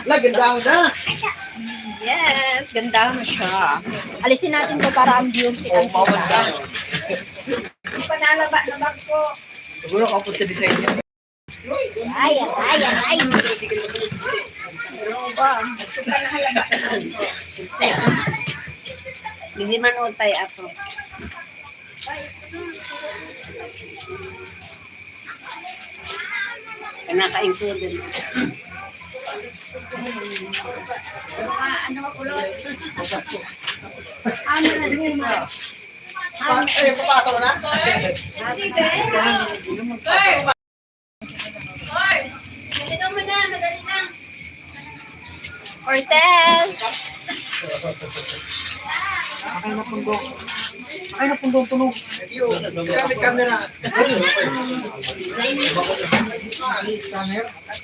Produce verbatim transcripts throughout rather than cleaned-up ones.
La, ganda na. Yes, ganda na siya. Alisin natin 'to para ang view kitang-kita. Panalaba-laba po. Siguro kapag sa design niya. Ay, ay, ay, ay. Wow. Hindi man utay ako. Kinakain ko din. Ano, kulot? Ano na din, ma? Pa-, eh, papasok na? Hortense! Akin na pundo. Akin na pundo ang tunog. Gamit camera.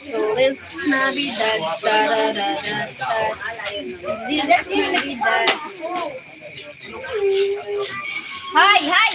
Feliz Navidad, tarararara. Feliz Navidad. Hi, hi.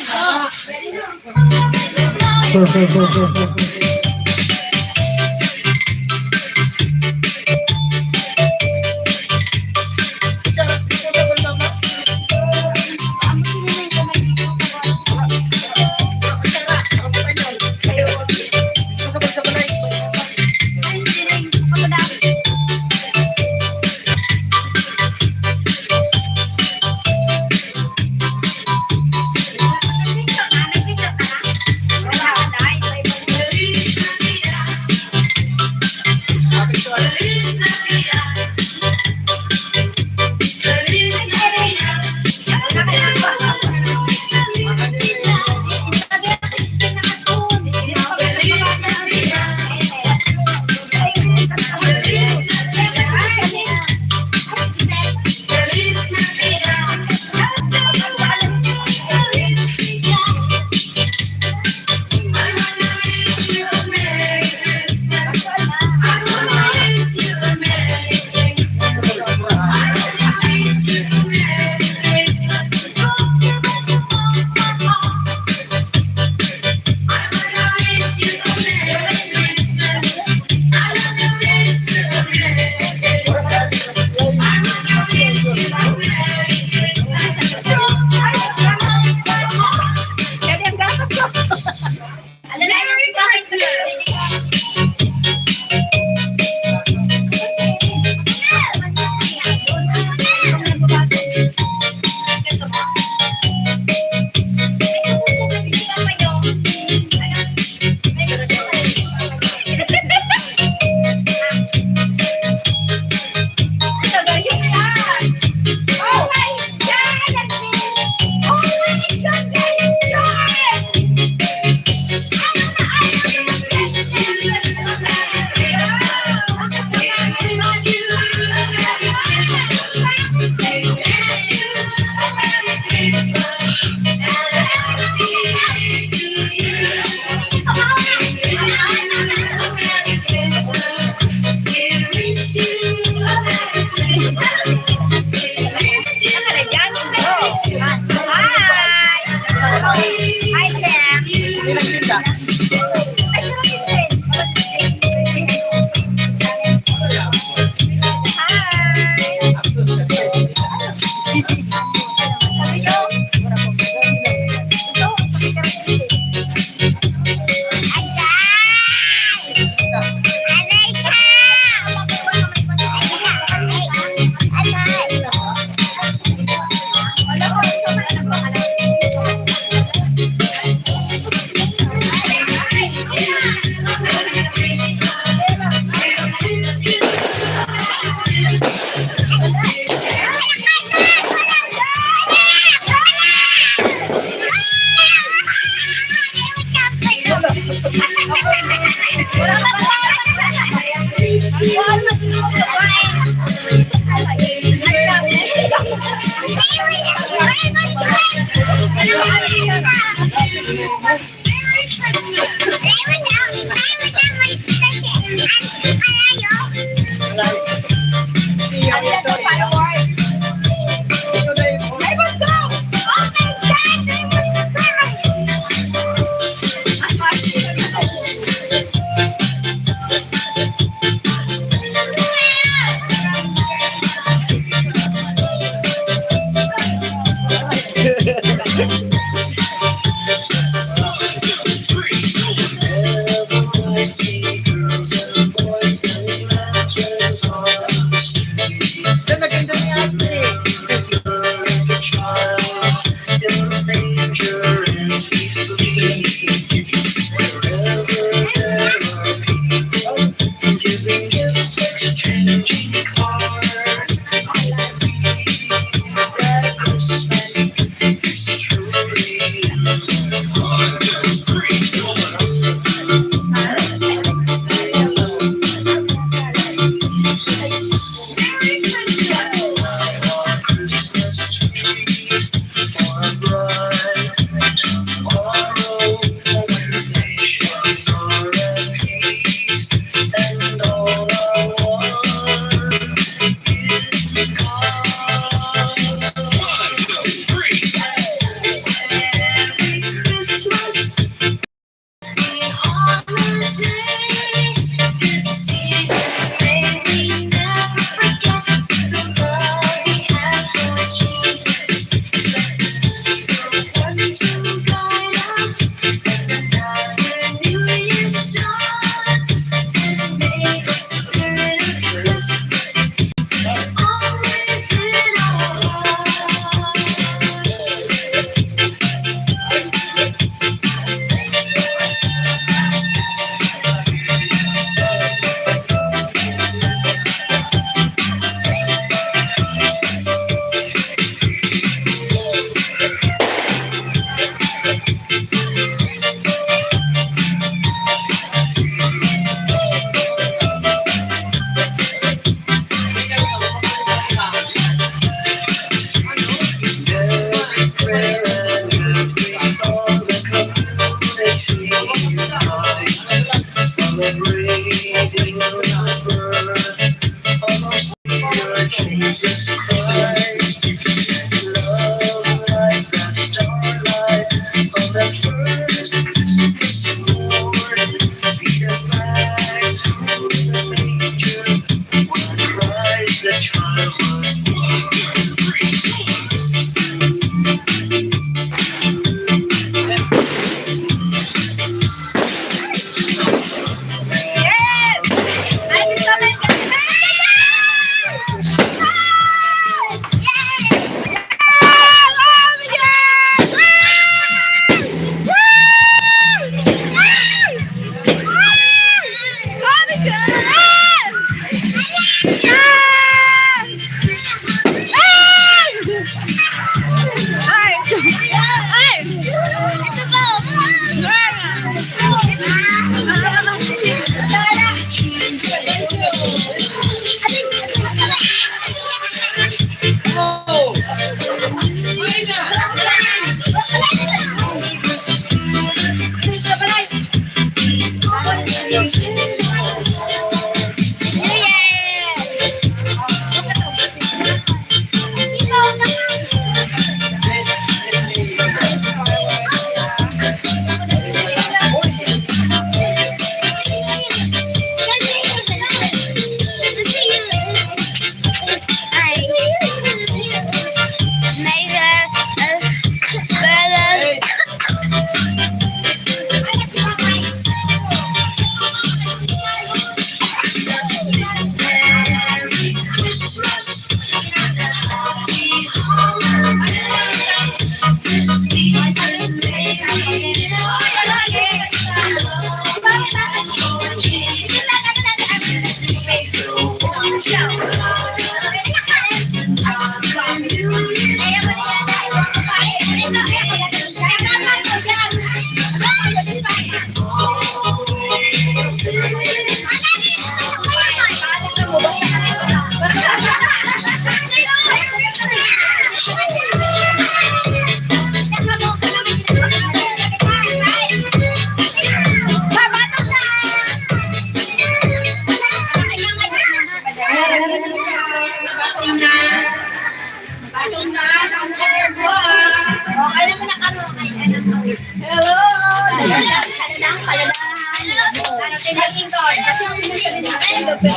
Siya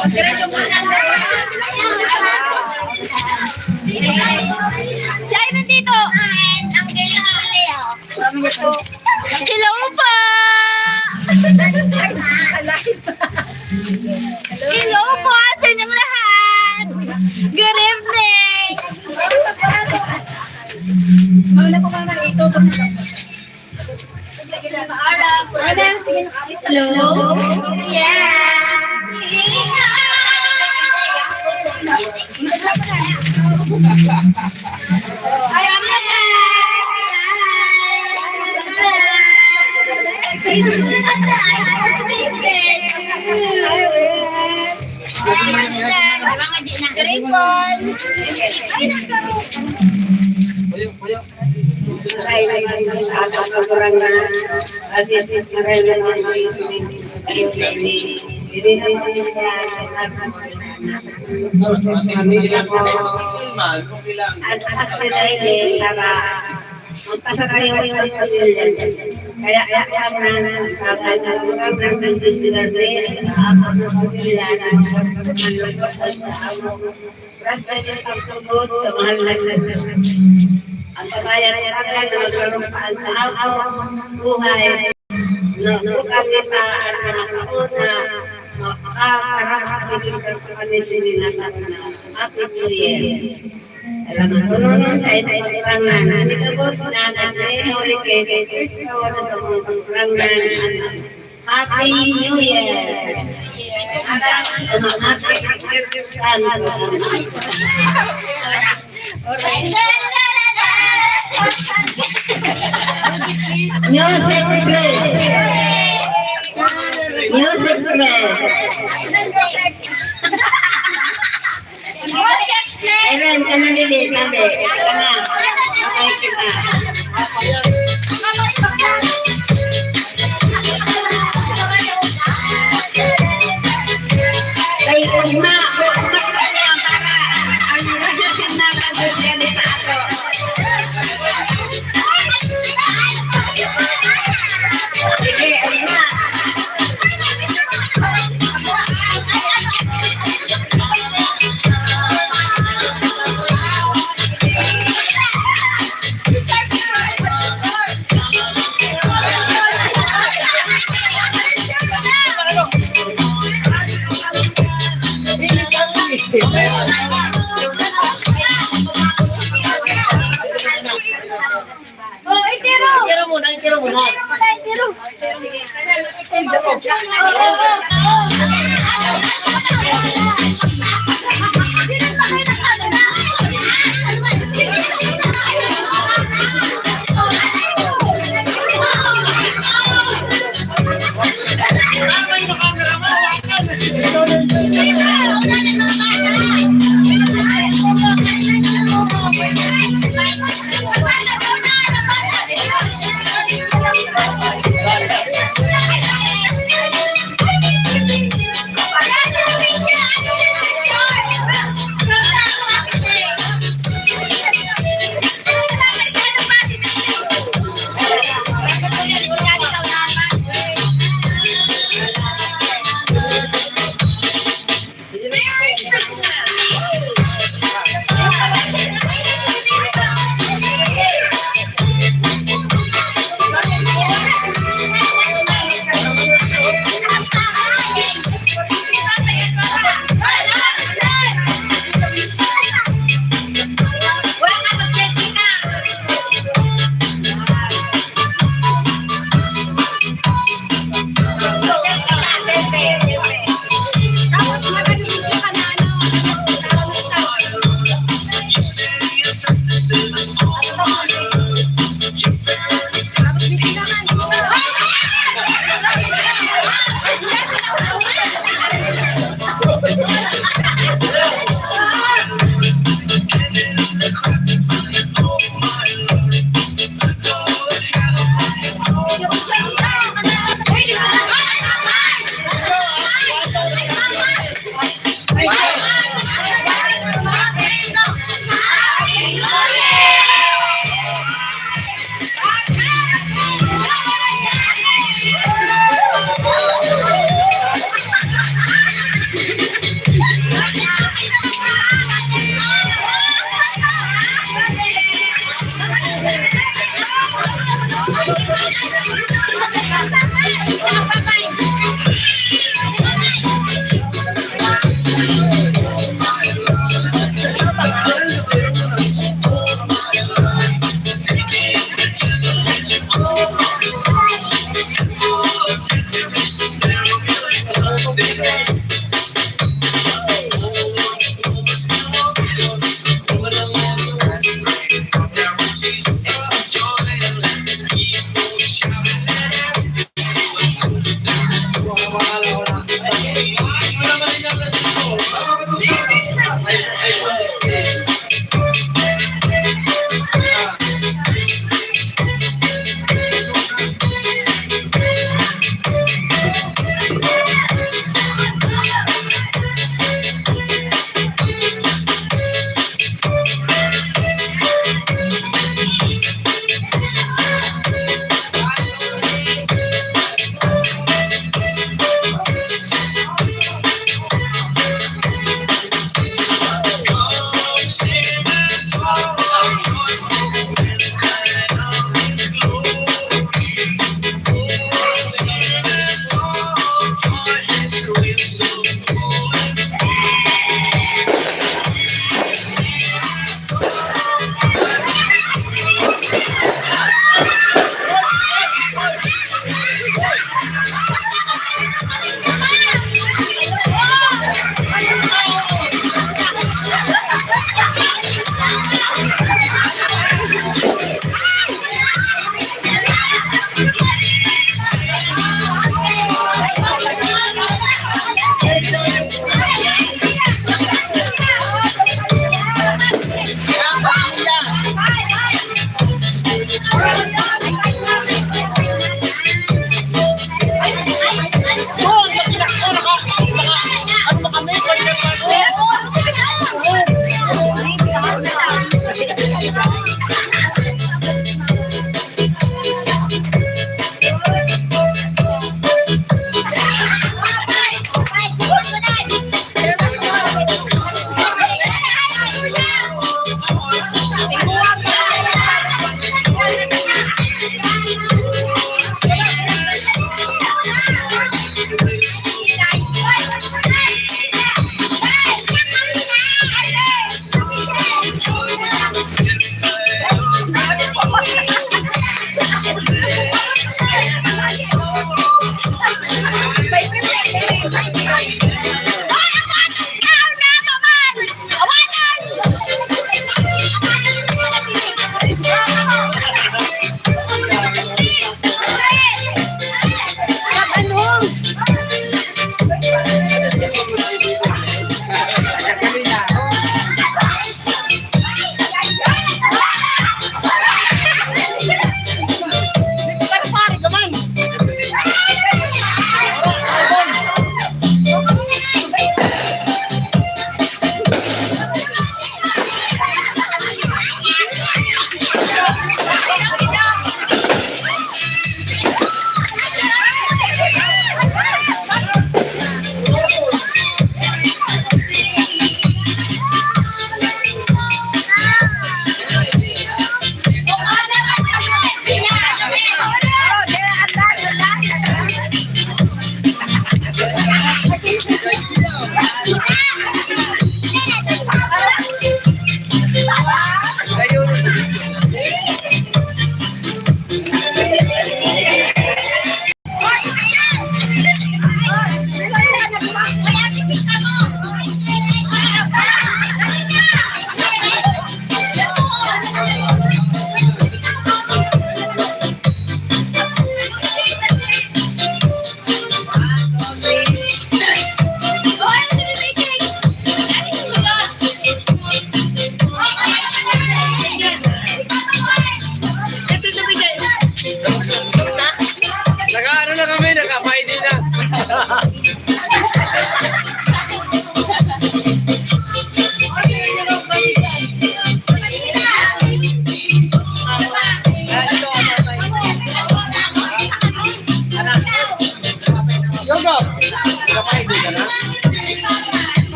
nandito. Hello po! Hello po sa inyong lahat! Good evening! Mama na po, mama. Ito, ito. Hello? Yeah. Ang kabayan ng Aral na magkaroon sa araw-araw buhay. Na bukas kita ang mga kauna, makakarap sa pagkakas na Happy New Year. Salamat po nun sa inyong pagkakas. Hindi ka po sinanay na huli kay Kristo sa pagkakas. Happy New Year! Happy New Year! Music, please. Music, please. Eren, ka na didi, tabi. Ka na. Okay, kita. Kay ugma, ugma ka niya para ang nagsisimula ka doon ka di sa ato. Sige, ugma. O, itiro. Itiro muna, itiro muna. Itiro muna, itiro.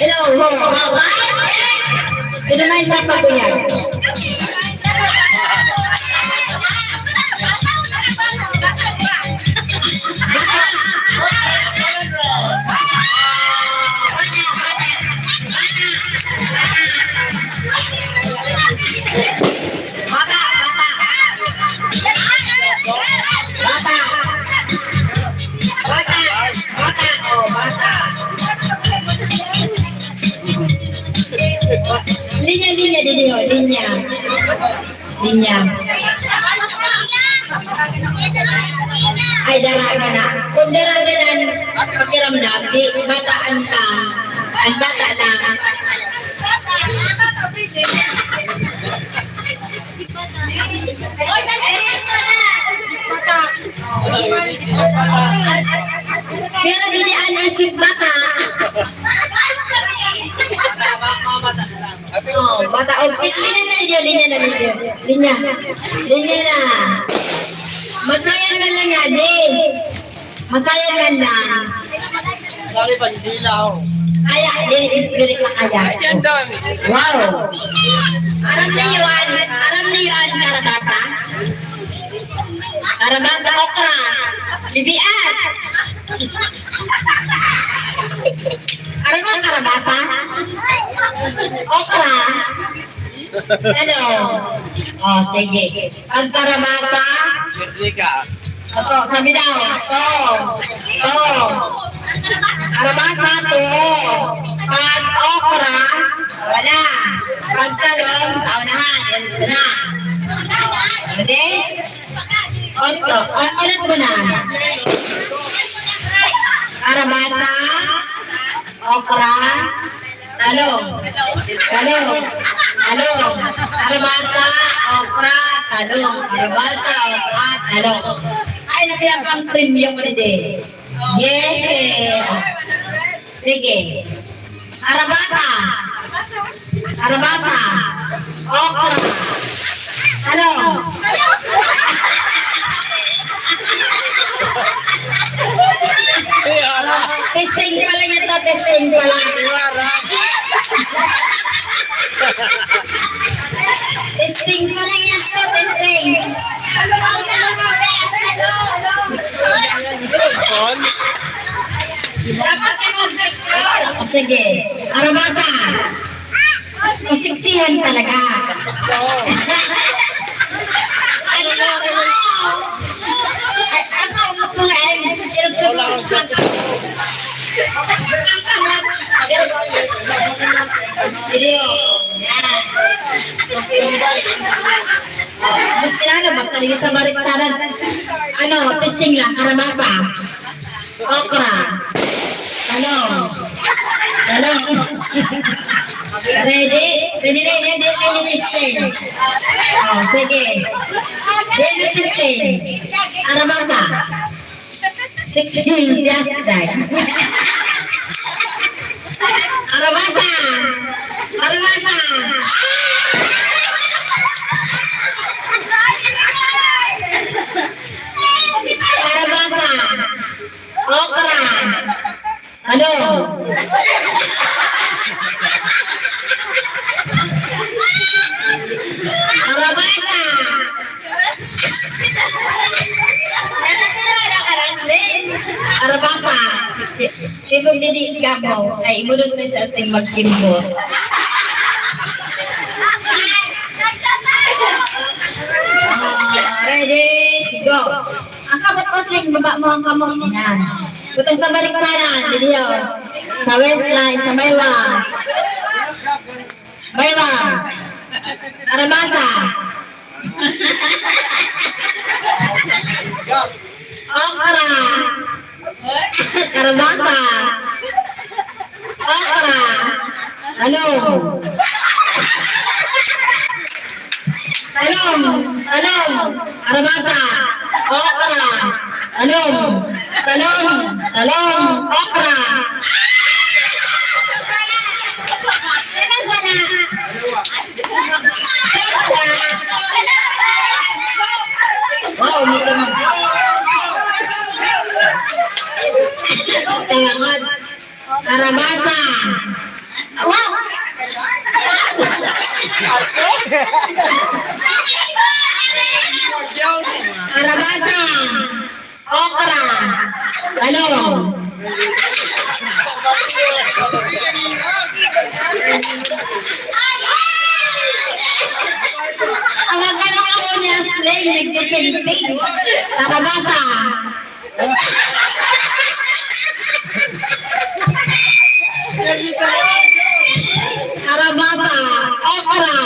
Hello, ho, ho, ho. Sino na yung dapat ko niya? Bata, bata. Bata. Bata, bata, o, bata. Didi ho, linya. Linya. Ay, dara ka na. Kung dara ka na, pakiram na, di, bata an ka. An bata na. Pero didi an isip bata. Oh, bata, oh, linya na, linya, linya na, linya. Linya. Linya na. Masayan na lang nga, di. Masayan man lang. Sorry, Bandila, oh. Kaya, di, di, di pa kaya. Ayan, Don. Wow. Aram niyo an, aram niyo an karabasa? Karabasa, okra. Bibias. Aram niyo an karabasa? Okra. Hello. Oh, sige. Pag karabasa? Gernika. Oto, sabi daw. To. To. Karabasa, to. Pag okra, wala. Pag talong, sa unahan. Yan, gusto na. Pwede? Otro. O, ulit mo na. Karabasa, okra, talong. Talong. Talong. Karabasa, okra, talong. Karabasa, okra, talong. Ay, naku, yan pang premyo ko didi. Yay! Sige. Karabasa. Karabasa. Okra. Talong. Testing pa lang ito, testing pa lang. Testing pa lang ito, testing. Dapat ka mag-, o, sige. Karabasa. Kasiksihan talaga. Ano na, ano? Ay, ano, ano, ano, ano? Video. Yan. Mas kilala, basta dito sa baliktaran. Ano, testing lang, karabasa. Okra. Talong. Talong. Ready? Ready, ready, ready, ready, testing. Oh, sige. Ready, testing. Karabasa. Sixteen, just like. Karabasa. Karabasa. Karabasa. Okra. Talong. Karabasa. Karabasa. Sipag didi kamo. Ay, imurot na sa ating magkimbo. Ah, ready, go. Ang kamot ko, sling, baba mo ang kamot. Yan. Butang sa baliktaran, didi ho. Sa west line, sa baywa. Baywa. Karabasa. Okra. Karabasa. Okra. Talong. Talong. Talong. Karabasa. Okra. Talong. Talong. Talong. Okra. Sino sala? Sino sala? Wow, may tanong. Tanong. Karabasa. Wow! Karabasa. Okra. Talong. Ang gagawin ko niya, slay, nagpipinipin. Karabasa. Karabasa, okra,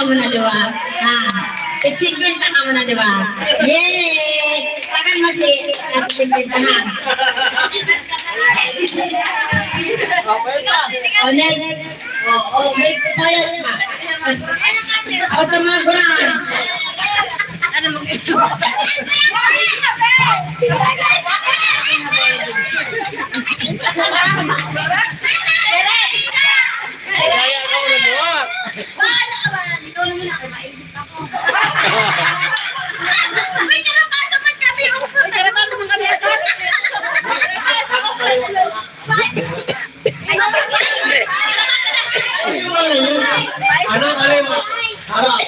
Muna dua. Ha. Tig sinkwenta ka muna dua. Yay! Takan mo si, si sinkwenta ha. O, next. O, o, may payas ka. O, sa mga gurang. Ano mo? Kaya ko na buhat. May karapasa man kami, oh. May karapasa man kami. Ano, ano, ano? Harap.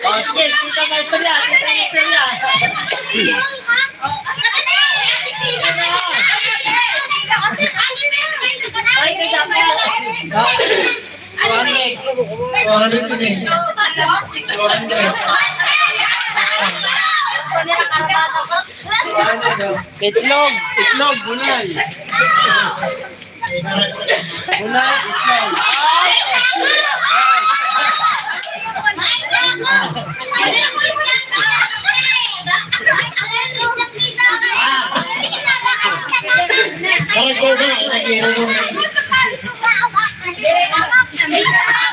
Basket, kita na istorya, kita na istorya. Ay, kaya po. Two hundred. Two hundred yun eh. Two hundred. Itlog, itlog, gulay. Gulay, itlog. Para ko ba, nag-iinom.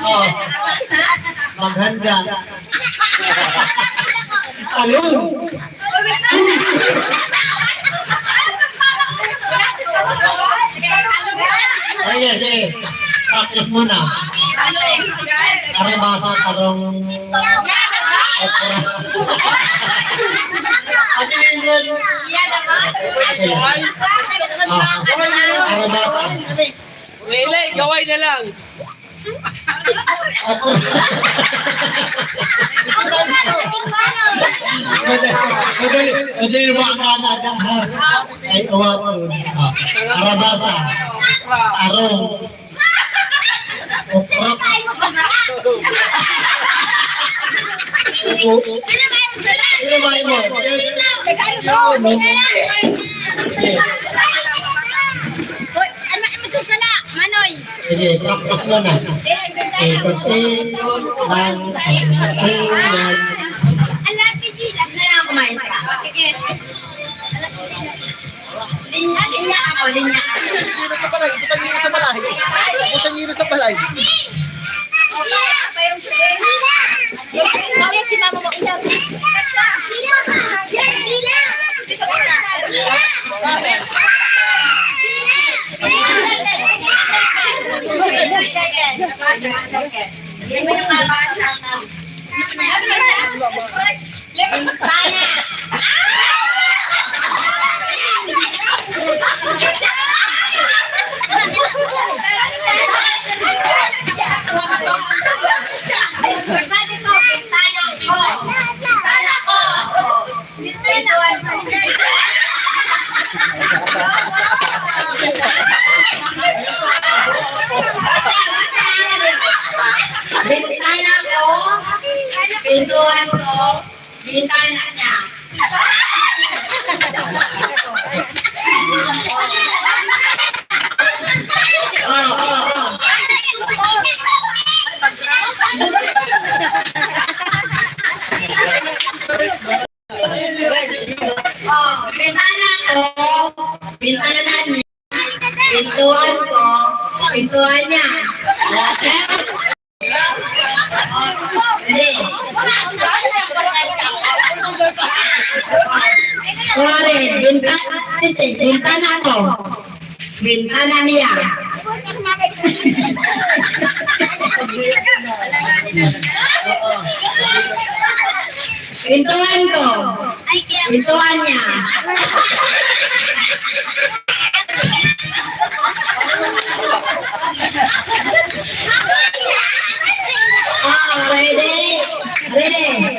Oh. Maghanda. Talong. Sige, sige. Practice muna. Arabasa, tarong, okra. Ate Mildred. Ah, arabasa. Wala, gaway na lang. Madali, madali, madali, madali. Ay, awa po. Ah, arabasa. Tarong. Okra. Sino ba yun? Hoy, ano, ano, sala, Manoy? Sige, practice muna. Eh, potato lang ang ulam. Ala, sige, lang na lang kumain ka. Sige. Linya, linya ako, linya. Busang nyo sa balay, busang nyo sa balay. Busang nyo sa balay. Kaya si mama mo, ilaw. Bintana. Sabi ko, bintana ko. Bintana ko. Pintuan ko. Bintana ko. Pintuan ko. Bintana niya. Oh, bintana ko, bintana niya. Pintuan ko, pintuan niya. Okay? Sorry, bintana, bintana ko. Bintana niya. Pintuan ko. Pintuan niya. Ah, ready? Ready?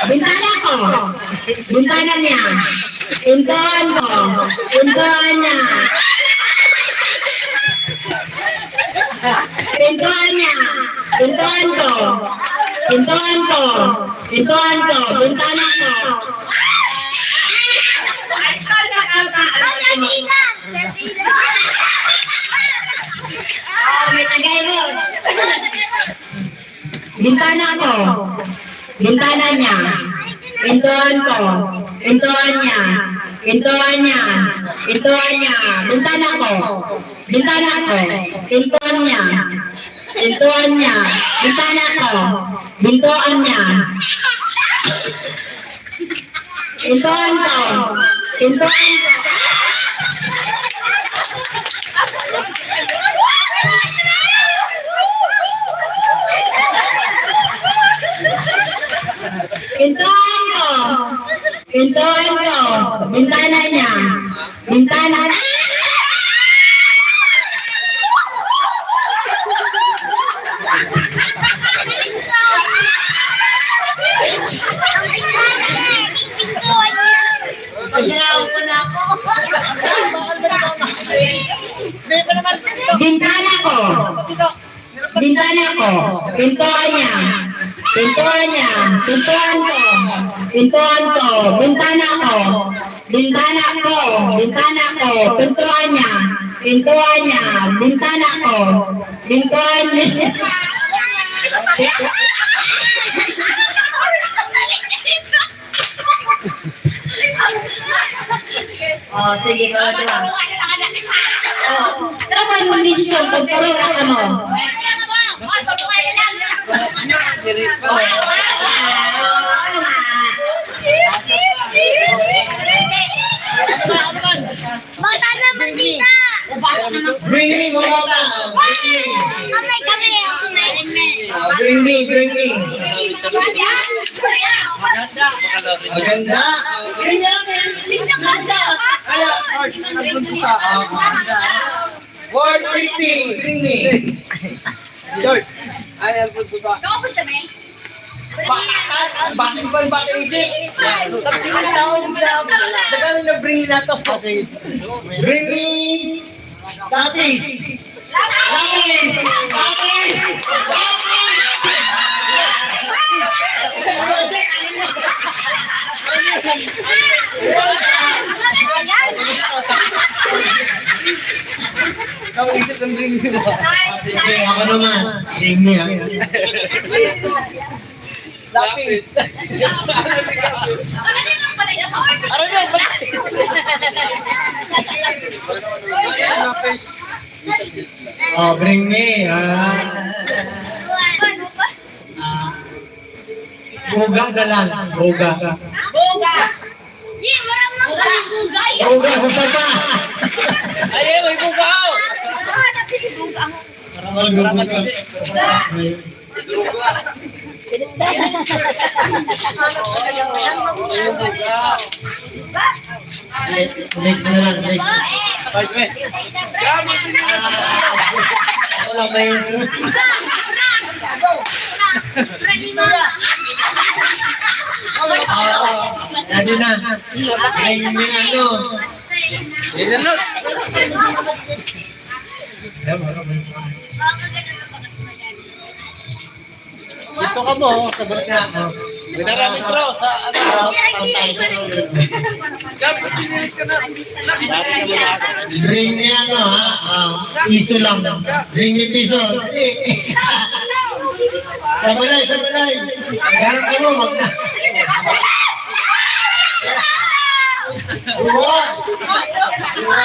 Bintana ko. Bintana niya. Pintuan ko. Pintuan niya. Pintuan niya. Pintuan ko. Pintuan ko. Pintuan ko. Bintana ko. Bintana ko. Bintana niya. Pintuan ko. Pintuan niya. Pintuan niya. Pintuan niya. Bintana ko. Bintana ko. Pintuan niya. Pintuan niya. Bintana ko. Pintuan niya. Pintuan ko. Pintuan ko. Pintuan ko. Pintuan ko. Bintana niya. Bintana. Pagiraw ko na ako. Bintana ko. Bintana ko. Pintuan niya. Pintuan niya. Pintuan ko. Pintuan ko. Bintana ko. Bintana ko. Bintana ko. Pintuan niya. Pintuan niya. Bintana ko. Pintuan niya. O, sige, kawa-kawa. O, tara, kuan mo desisyon kon puro na kamo. Bata naman, tita. Bring me, bata. Bring me. Kamay, kamay, kamay. Ah, bring me, bring me. Maganda. Bring me. Kaya, Art, Alfonso ka. Ah, maganda. Word fifty, bring me. George. Ay, Alfonso ka. Ba-, bakit ba, bakit isip? Tatlong taon na, tagal na bring na to. Bring me. Lapis! Lapis! Lapis! Lapis! Ikaw, isip ng ring mo. Sige, ako naman. Ring niya. Lapis. Aray na, balik. Lapis. Oh, bring me. Ah. Ah. Buga na lang. Buga. Buga. Buga sa sapa. Ay, may buga, oh. Para malgugo ka. Next na lang, next. Wala pa yun. Sabi na. Ay, may ano. Ninanot. Dito ka mo, sa balik na ako. Minaramit, bro, sa ano? Dapat sinilis ka na. Bring me ano, ha? Ah, piso lang. Bring me piso. Sa balay, sa balay. Garang ka mo, wag na. Uwa. Uwa.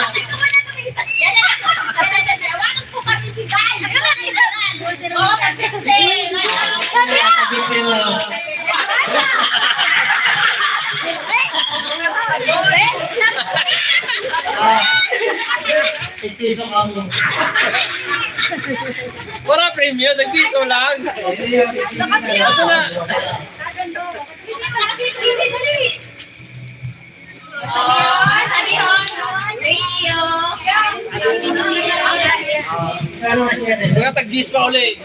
Wala premyo, tagpiso lang. Ito na. Mga tag-diyes pa uli.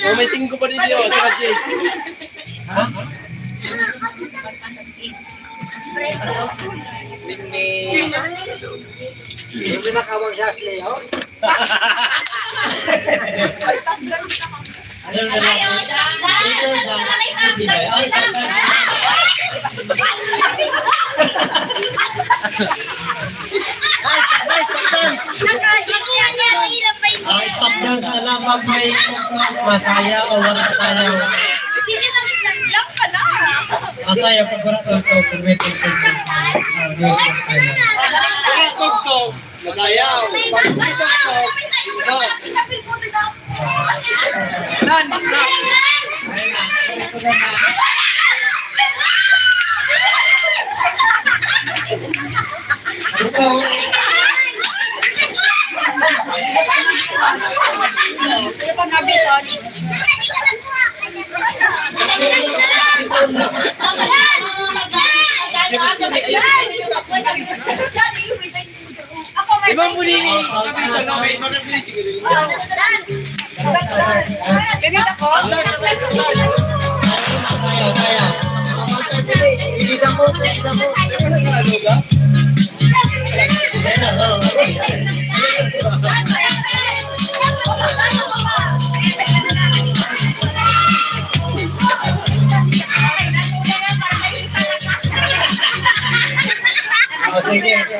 O, may singko pa rin yun, tag-diyes. Ha? Yung pinakawang siya, Slay, oh. Masayaw, masayaw. Masayaw, pagkura to, to, pagkura to, pagkura to. Masayaw. Masayaw. Pagkura to, to. Nan, nan. Ganito ako. O, sige.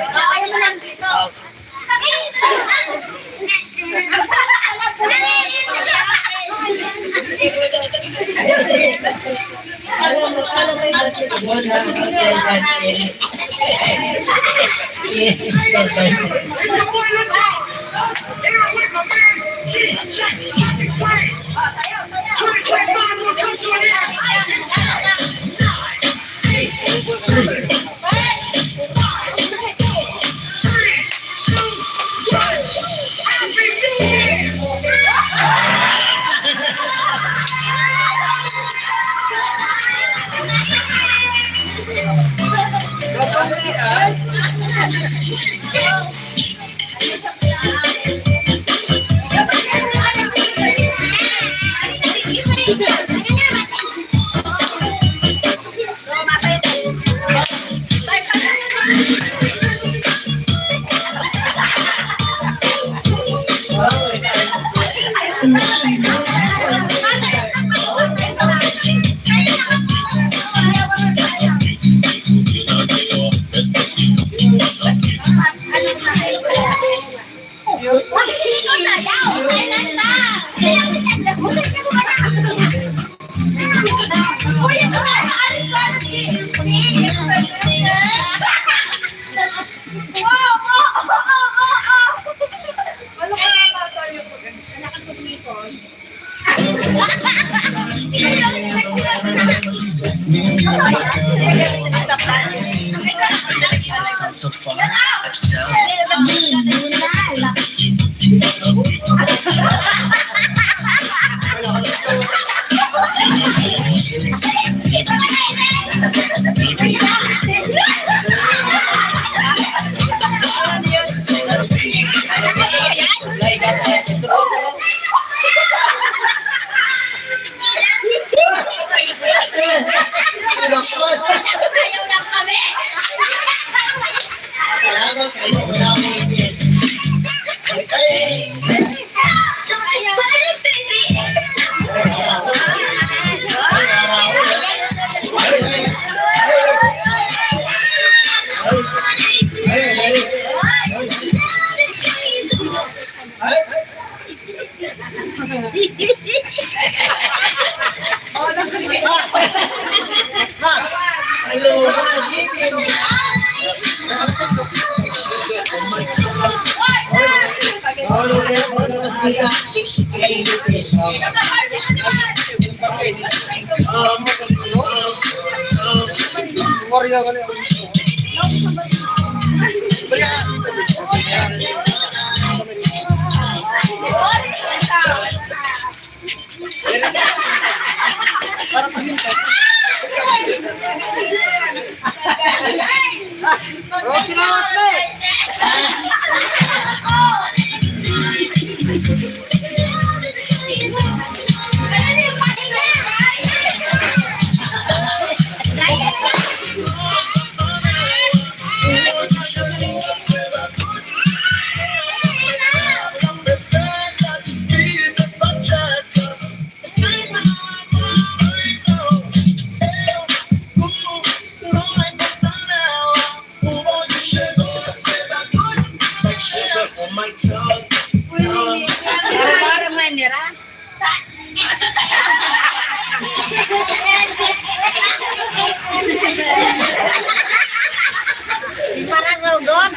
Para sa ugot.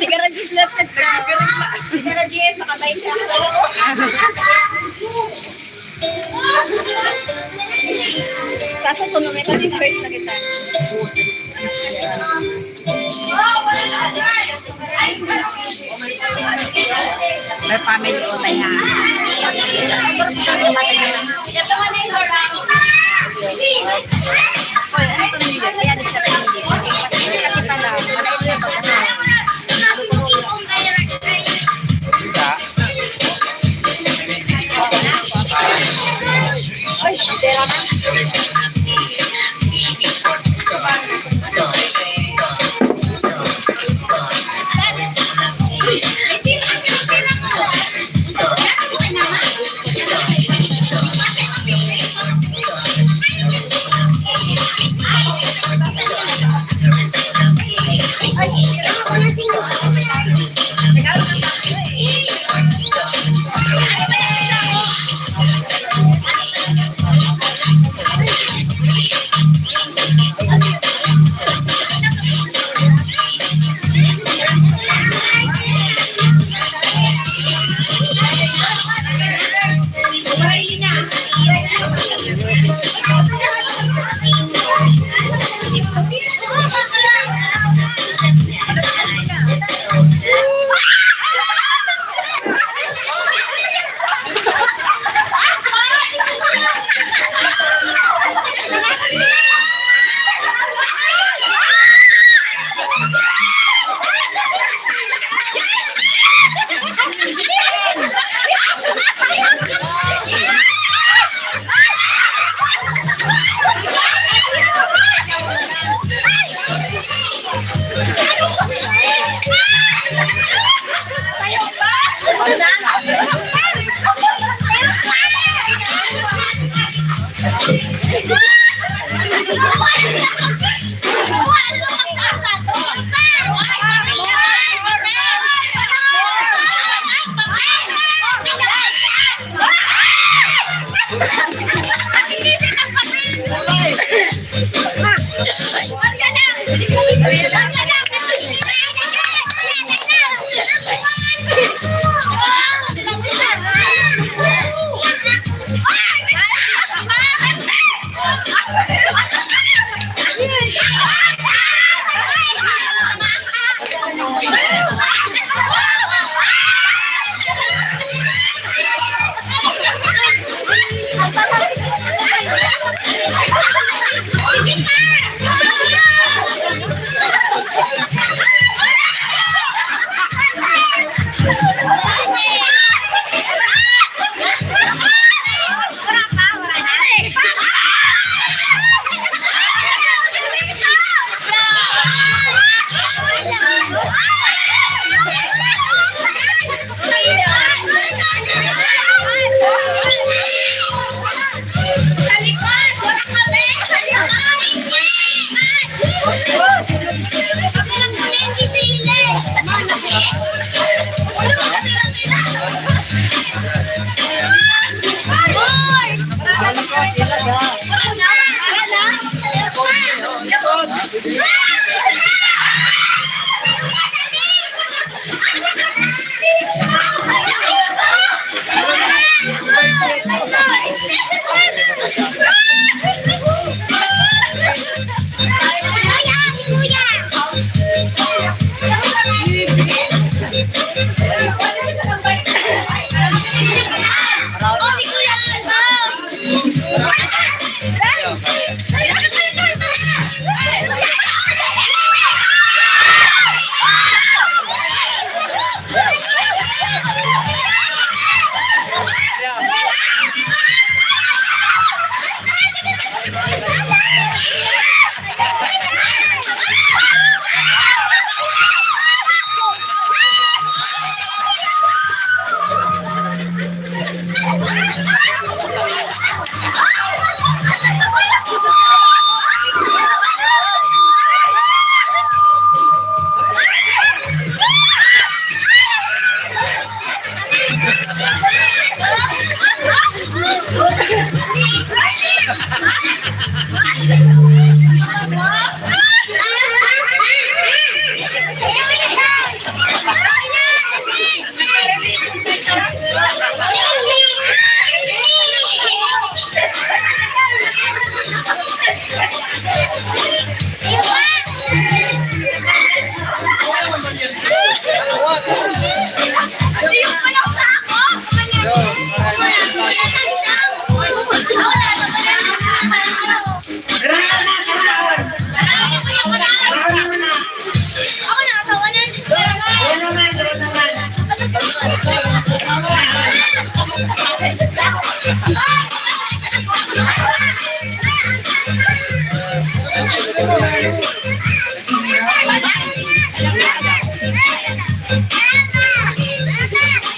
Tiga ratus lapad ka. Tiga ratus, nakabay siya. Sa susunod, may pa-invite na kita. May family ko tayo. Hoy, ano to ninyo? Kaya di siya tayo dito. Kasi kita na, wala ito yung pagkakas.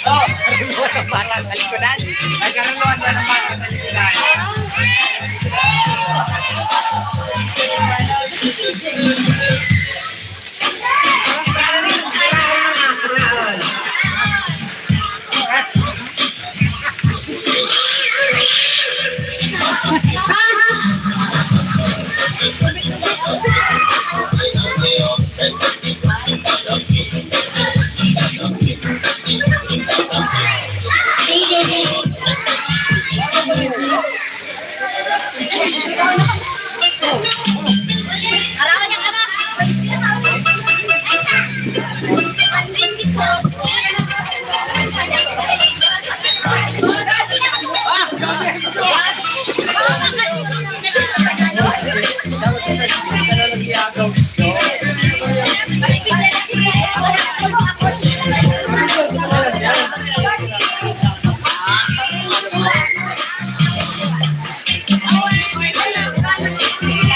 Oh, nagkaroon ng bata sa likodan. Nagkaroon ng bata sa likodan.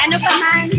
Ano pa man?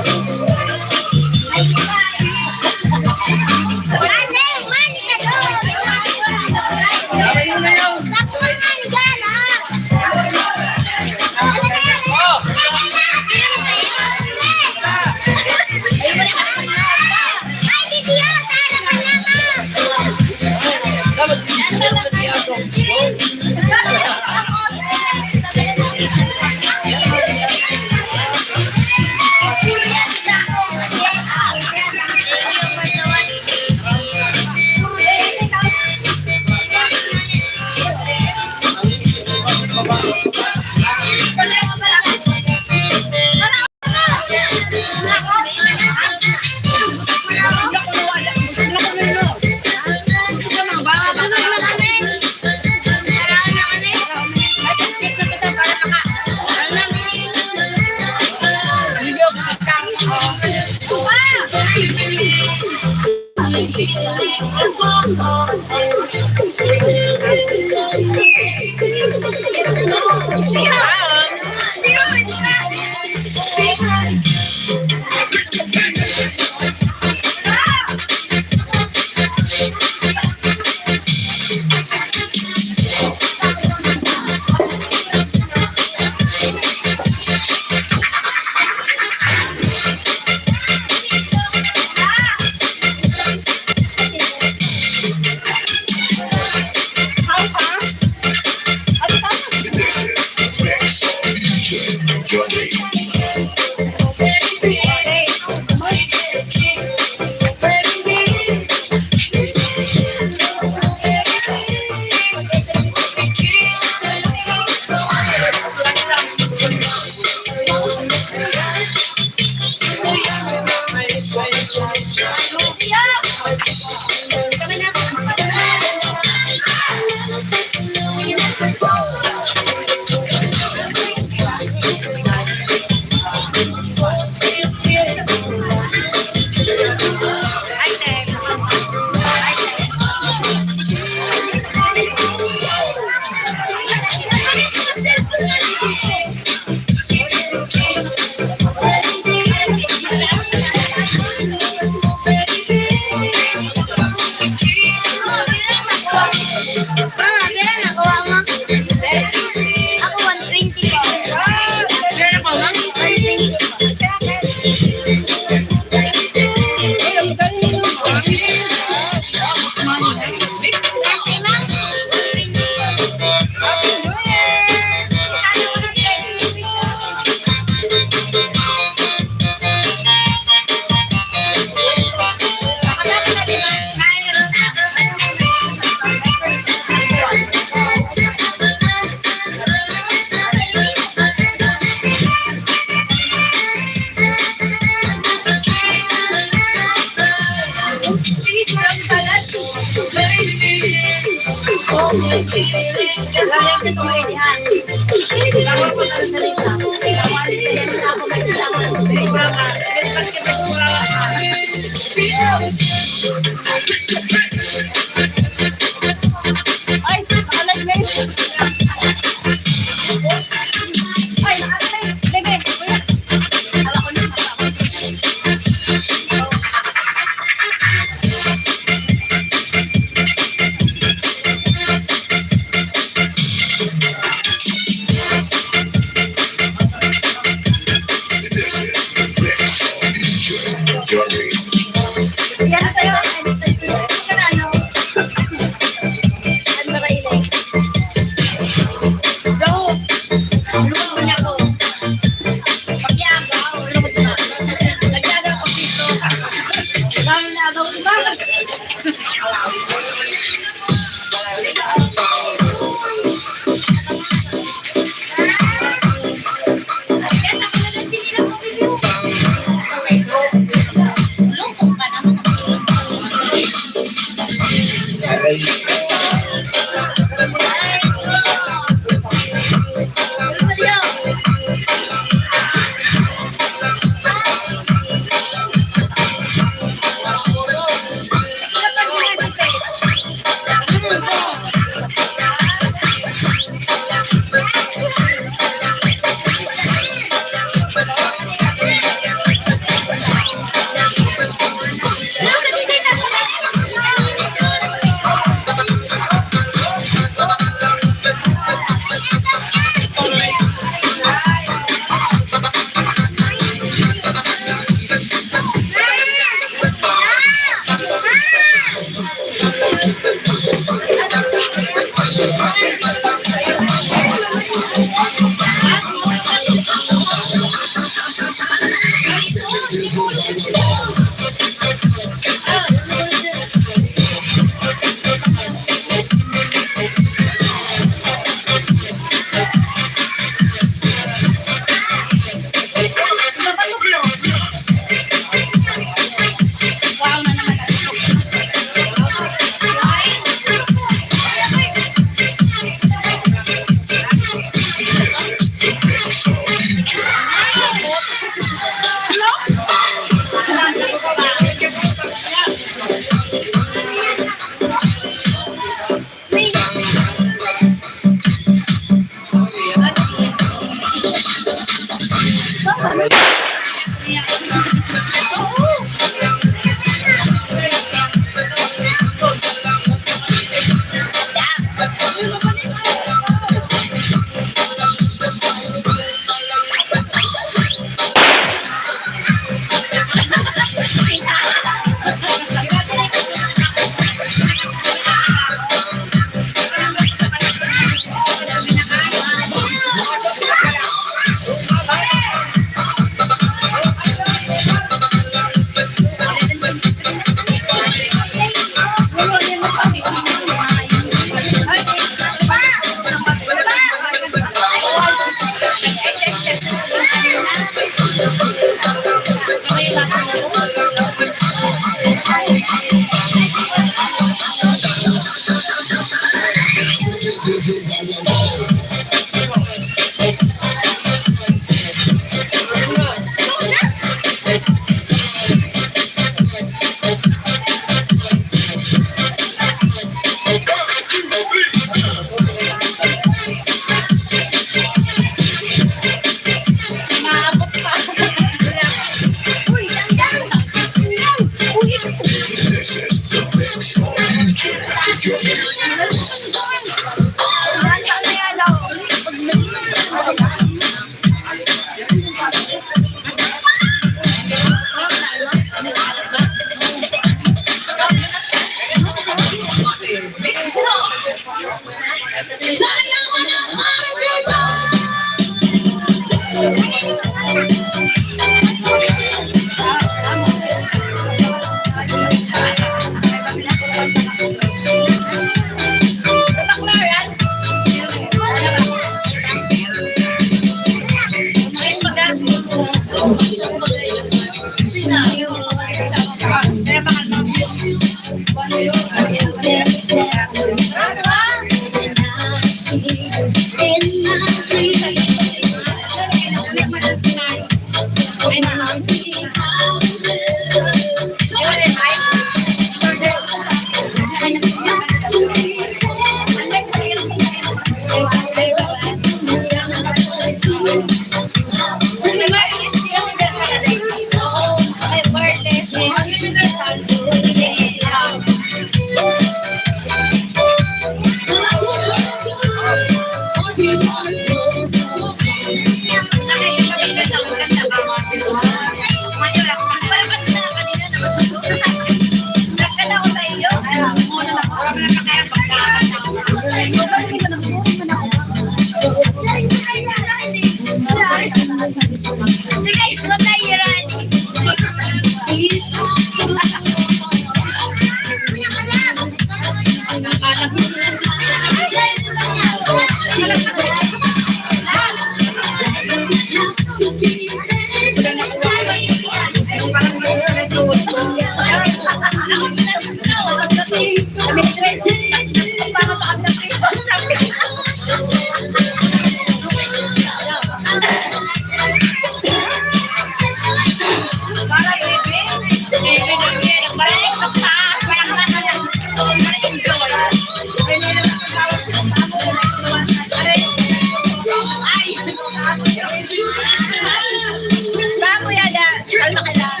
Bago yata. Kalma ka lang.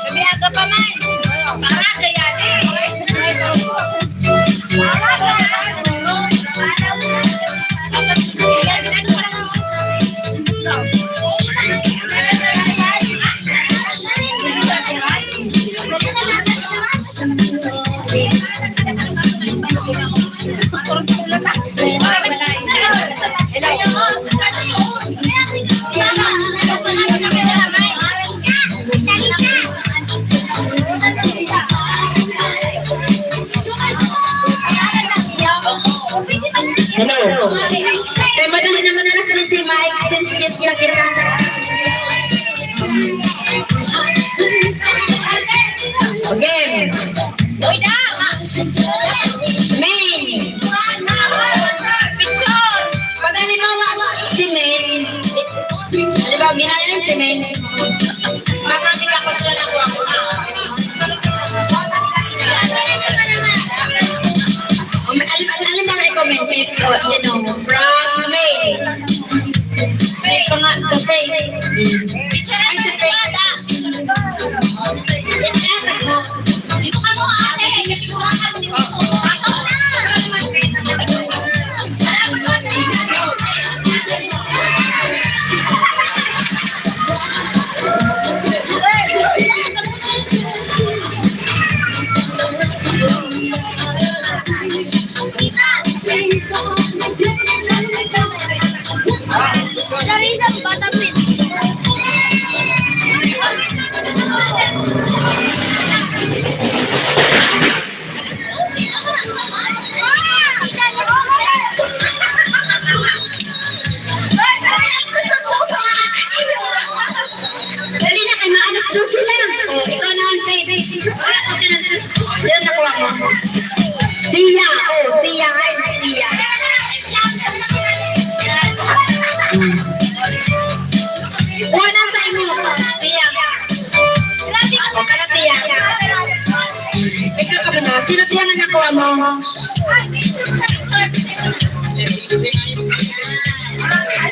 Sabi aga pa man. Para kaya di. Hello. Kay madali naman na si Mike, extend skip na kita. Again. Main. Pag halimbawa, si Main. Halimbawa, ginaya si Main. Makakita ko sila ng Alim, alim ba may comment? May, oh, you know, from May. May panga-, the same. Picture ang the same. Dali na, kay maalas dose na. O, ikaw naman, Faith. Sino nakuha mo? Siya. O, siya. Ay, siya. Hmm. Kuha na sa imo. Siya. O, kana tiya. Ikaw ka muna. Sino tiya nga nakuha mo?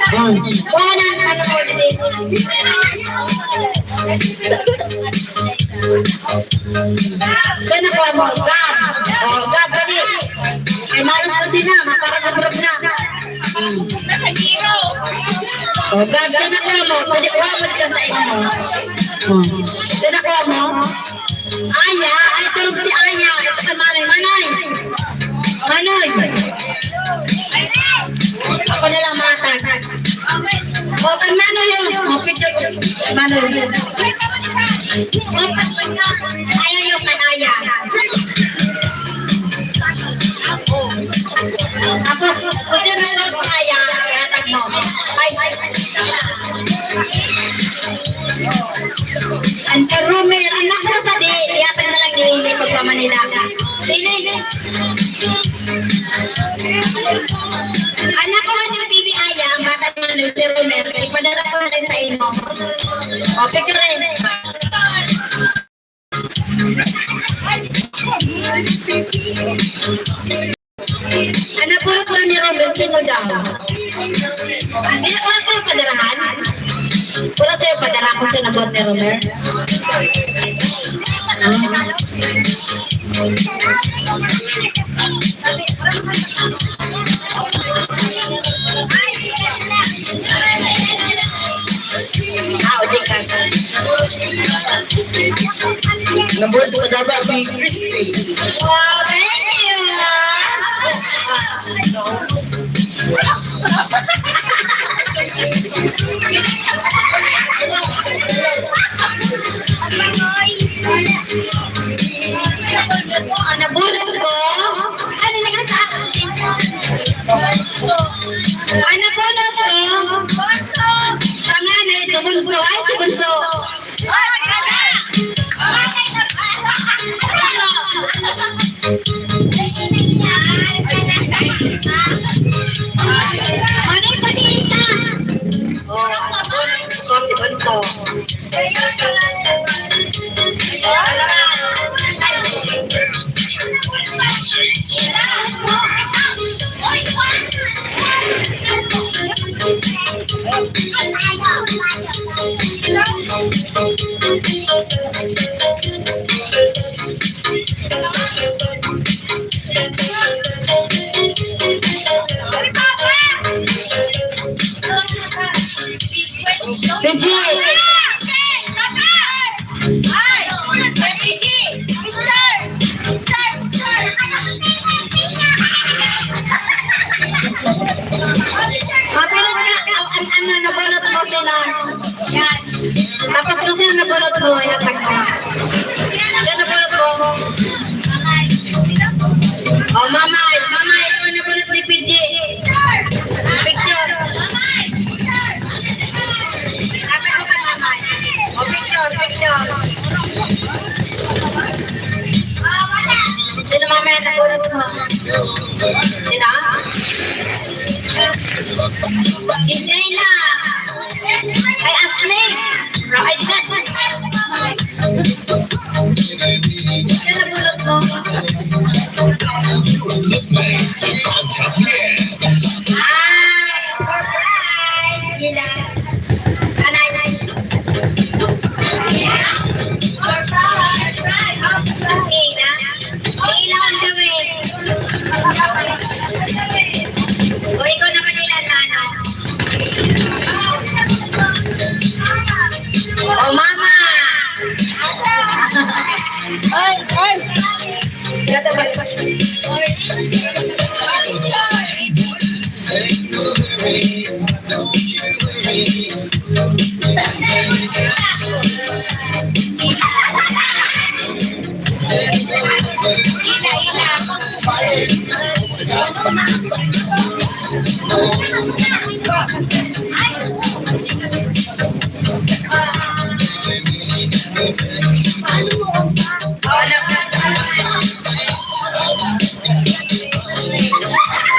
Hmm. Kuha na, ano mo, dali. Sino nakuha mo? Gab. O, Gab, dali. Kay maalas dose na, maparang approve na. Hmm. O, Gab, sino nakuha mo? Pwede kuha mo dito sa imo. Hmm. Sino nakuha mo? Aya, ay, tulog si Aya. Ito kay Manoy. Manoy! Manoy! Ako na lang, mga tag. O, kan Manoy yun. O, picture ko. Manoy. O, Aya yun, kan Aya. Tapos, kung sino na lang, Aya, ihatag mo. Ay. An kay Romer, anak ko sa di, ihatag na lang ni Ili pagpamanila. Ili. Anak ko man ni Bibi Aya, ang bata naman ni si Romer, ipadala ko na lang sa imo. O, picture rin. Ano po ito ni Romer? Sino daw? Ay, ano po ito, padarahan? Puro sa'yo, padara ko sa nabot ni Romer. Ah. Ah, o, di ka. Nabuhay po kadaba si Christy. Wow, thank you. Ano, bulong ko? Ano na nga sa akin? Ano po, no po? Bunso. Panganay, do bunso. Ay, si Bunso. Ano yung panita? O, ano po, no po, si Bunso. Pidgin. Mabunot ka, an, an, ano, nabunot mo sila. Tapos kung sino nabunot mo, ihatag mo. Sino nabunot mo? O, Mamay, Mamay, ikaw nabunot ni Pidgin. Picture. Ihatag mo kay Mamay. O, picture, picture. Sino, Mamay, nabunot mo? Sino? Si Jayla. Ay, Ashley. Ay, Jess. Sino nabunot mo? Ay, surprise. Jayla. Anay. Surprise. Jayla. Ilan gawin? O, ikaw naman, ilan, Mano? O, Mama! Ay, ay! Kata ba?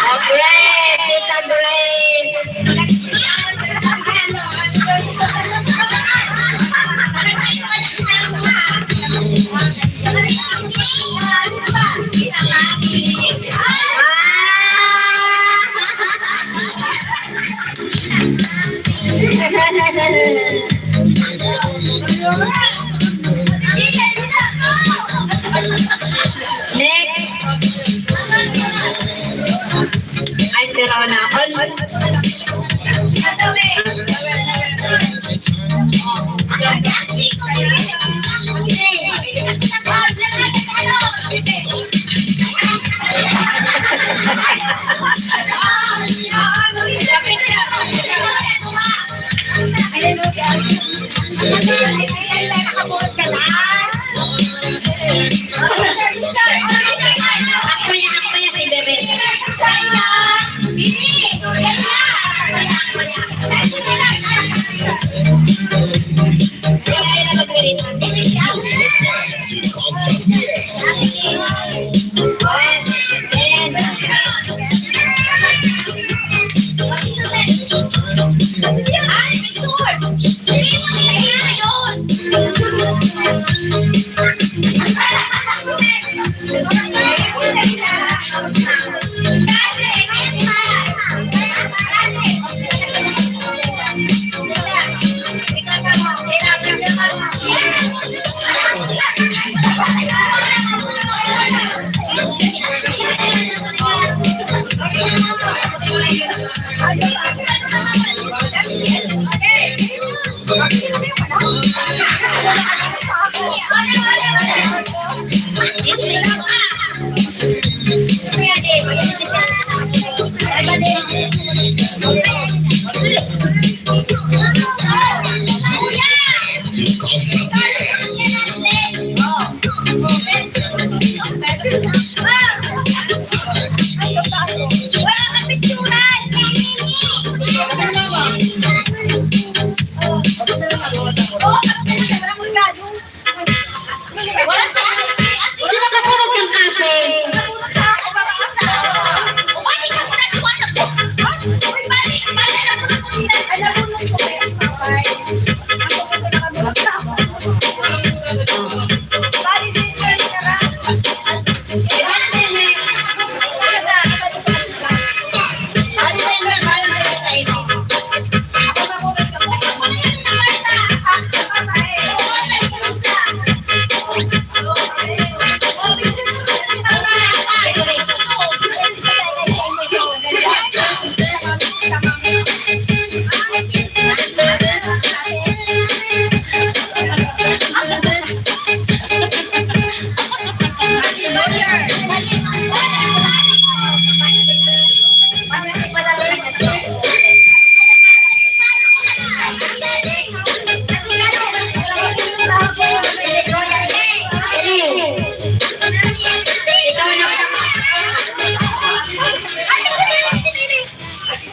O, Grace, Tita Grace. Next. Ay, si Rona. On. Sino ka po nagkangkasi?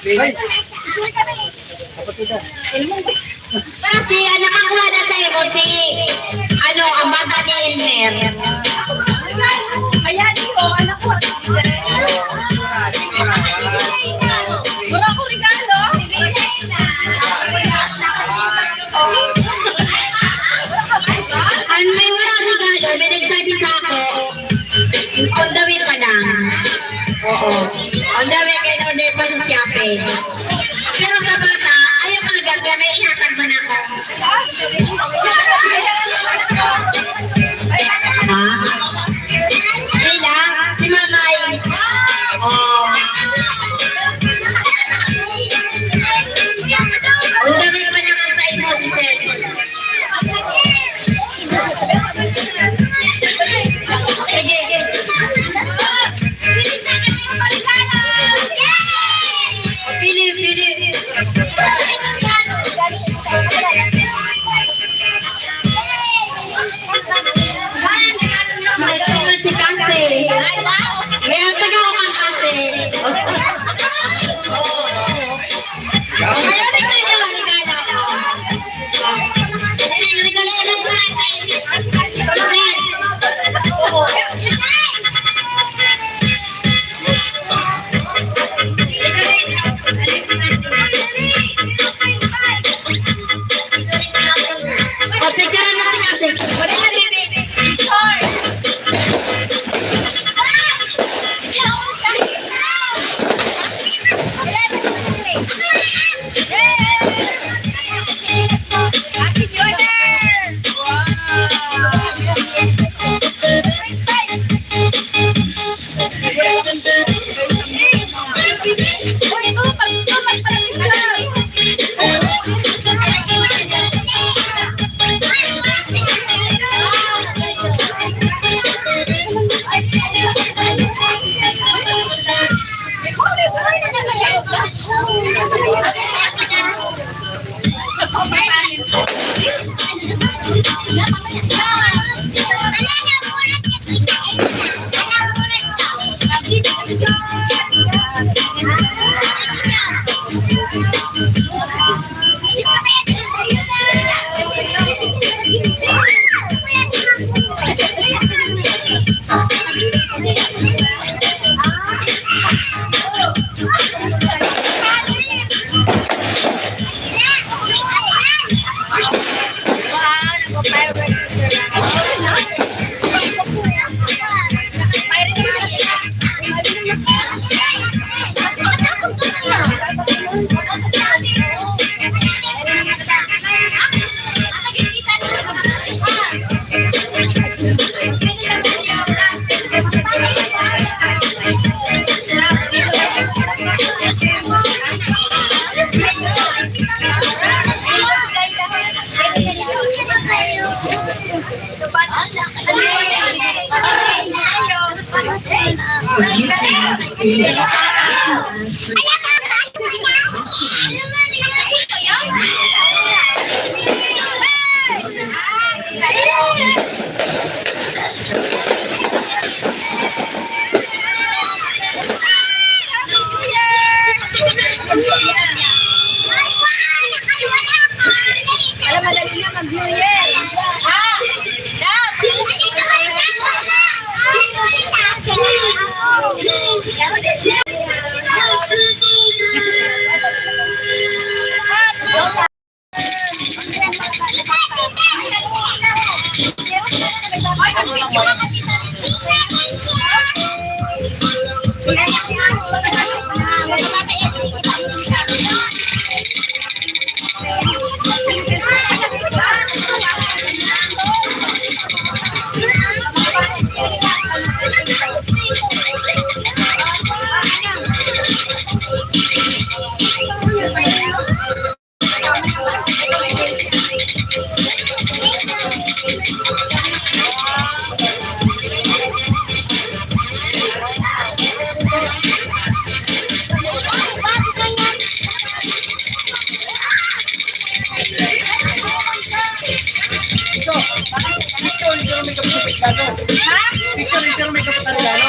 Kasi anak ko na sa imo si, ano, ang bata ni Elmer. Ayan, ito, anak ko. Wala ko regalo. Ang may wala regalo, may nagsabi sa ako, on the way pa lang. Oo. On the way, kaya in-order pa sa Shopee. Pero sa bata, ayaw ka agad, kaya may ihatag mo na ako. Ha? Sila? Si Mamay. Oh. Ang dami pa naman sa imo, sir. Sige. Pili, pili. Si Kasi. May ang taga ko kang Kasi. Ano rin kayo, regalo? Ay, regalo na sa akin. Kasi, oo. O, picture na si Kasi. Wala na, baby. Picture. Happy New Year! Wow! Alam, madali na mag-New Year. Ha? Picture, picture, may kapatid ka, no? Ha? Picture, picture, may kapatid ka, no?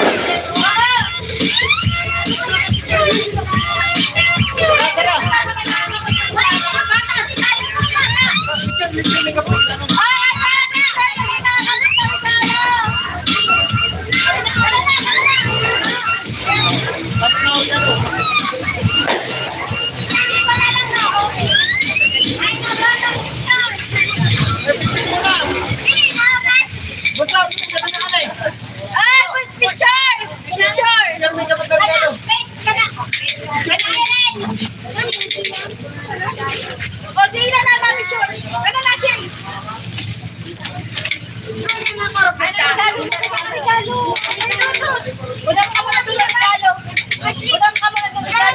Ah, picture! Picture! O, sila na, picture. Ano na siya? Udang ka muna, Tagalog. Udang ka muna, Tagalog.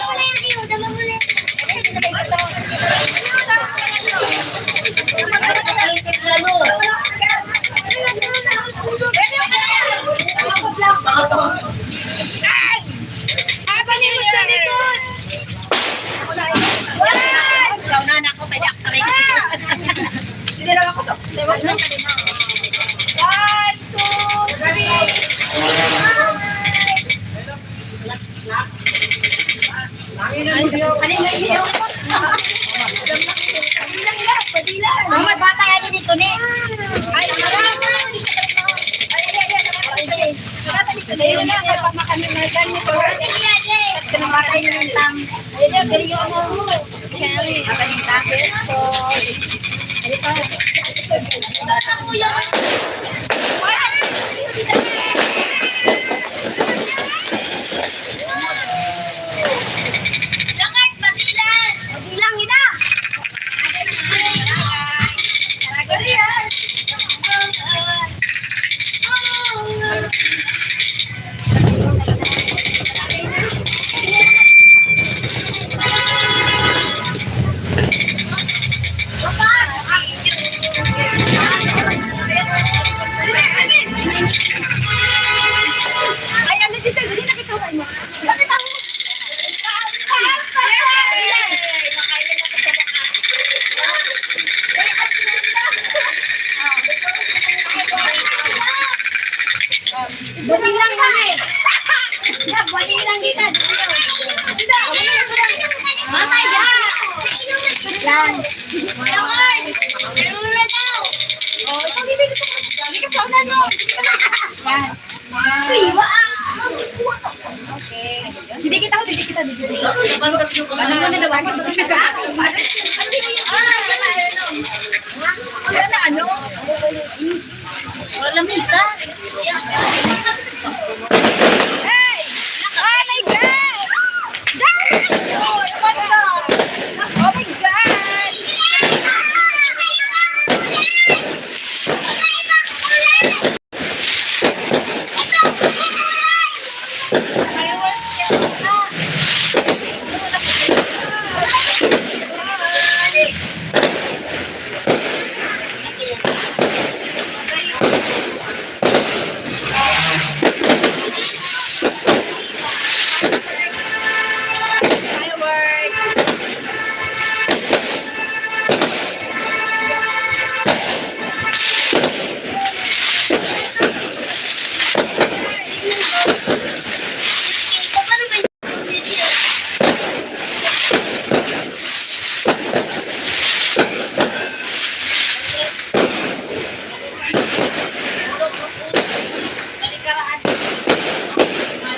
Ikaw na, anak ko, kaya ka rin. Hindi lang ako sa, one, two, three. Ay, ano na yun? Mga bata yan dito, ni. Ay, ay, ay, ay, ay. Ayun na, may pamakan na ganito. Namatay na lang. Ayun na, ganyan mo. Namatay na lang. Lakad, pabilang. Pabilang, ina. Buti lang kami. Buti lang kita. Mamaya. Yan. Oh, hindi ka sa unan mo. Yan. Hindi kita, hindi kita, hindi kita. Ano na naman? Wala na, ano? Wala na isa. Hey! Oh my God! Oh my God!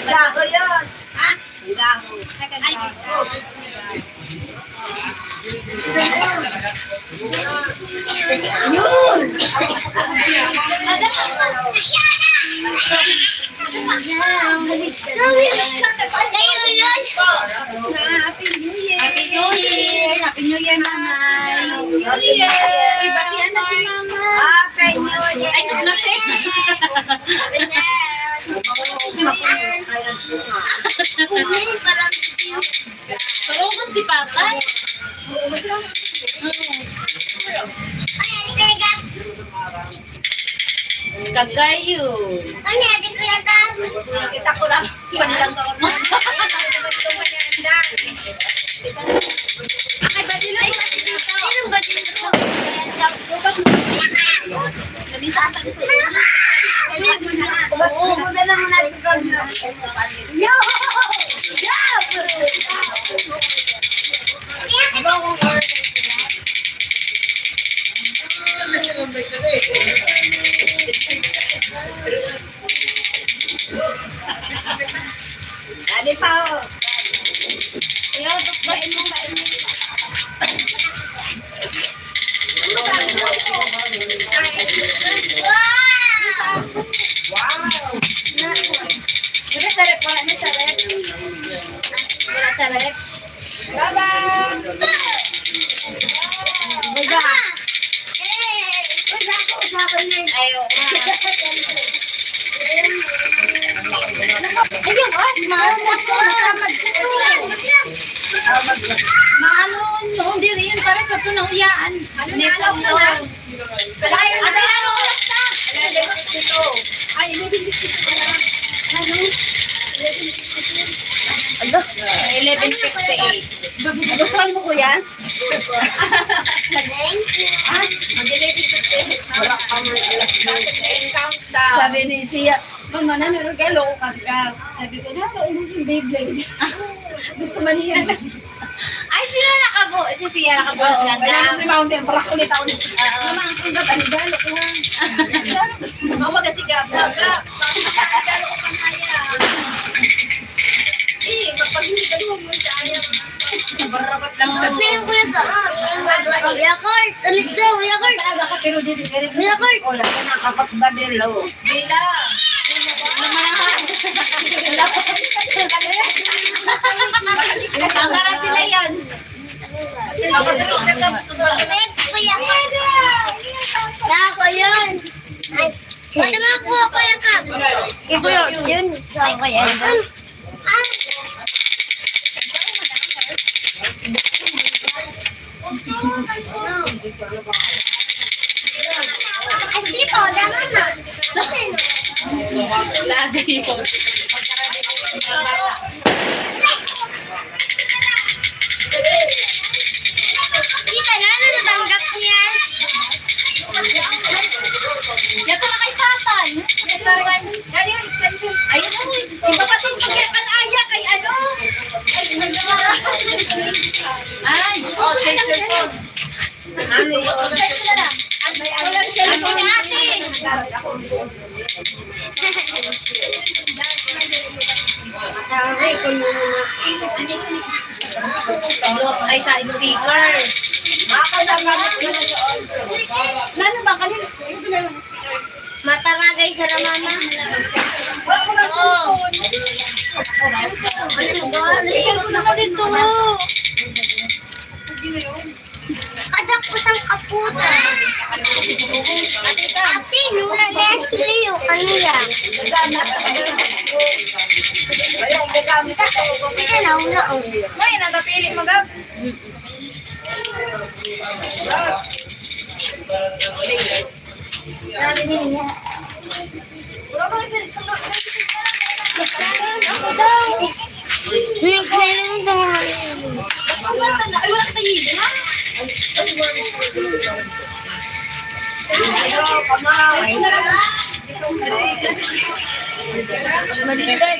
Gago yun. Ha? Ang gago. Ay, gago. Yun! Happy New Year! Happy New Year! Happy New Year, Nanay! Happy New Year! Uy, batian na si Mama! Happy New Year! Ay, sus, masip! Happy New Year! Parugon si Papa. Kagayo. Kita ko lang. Panilang taon mo. Ay, badilo. Ay, badilo. Yo! Yo! Dali pa, o. Ayaw, tukbain mo, kain mo. Wow! Wala sa ref, wala na sa ref. Wala sa ref. Bye-bye! Ayaw. Ayaw, ah, maano na to, nakamad ko to. Maano, hindi rin, para sa to na uyaan. Ano na, alam mo na. Ay, ate, ano oras na? Eleven fifty-two. Ay, eleven fifty-two pala. Ano? Eleven fifty-two. Ano? Eleven fifty-eight. Gusto mo, kuya? Thank you. Ha? Mag-eleven fifty-eight na. Wala pa man alas nine. Countdown. Sabi ni Sia, "Mama, na, may regalo ko kanka." Sabi ko, "Na, ano si Beyblade?" Gusto man niya. Ay, sino nakabo-, si Sia nakabunot lang na. Kailangan may mountain, para kulit ako. Oo. Mama, ang kangga, panigalo ko, ha? Mama, kasi gab-, gab-, gab-, panigalo ko, kanaya. Eh, kapag hindi ka duha mo sa ayaw. Barabat lang sa. Ate, yung kuya ka. Kuya Kurt, alis daw, Kuya Kurt. Talaga ka, pero di, di, di. Kuya Kurt. O, yan na, kapatbadil, o. Dila. Ano man? Ang karate na yan. Kuya Kurt. Ako yun. Ay, pwede mo kuha, Kuya Kurt. Ikaw yun. Saan ko yan? Lagi yun. Kita na, ano natanggap niya? Yato na kay tatay. Ayun, o, extension. Ipapatugtog yan kan aya kay ano? Ay, ay. O, extension po. Extension na lang. Ano, ano, ano, ate? Ay, sa speaker. Nano ba? Kanino? Mataragay sa mama. Oo. Ano ba dito? Kajak ko sang kaputa. Ate, nula Leslie, o kanila. Ika na, wala, o. May natapili mo, Gab?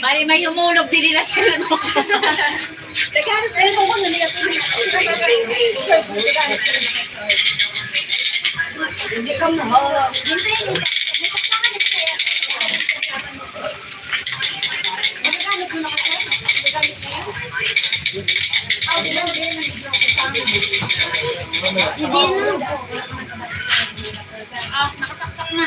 Mari, may humulog din nila sa ano. Ah, nakasaksak na.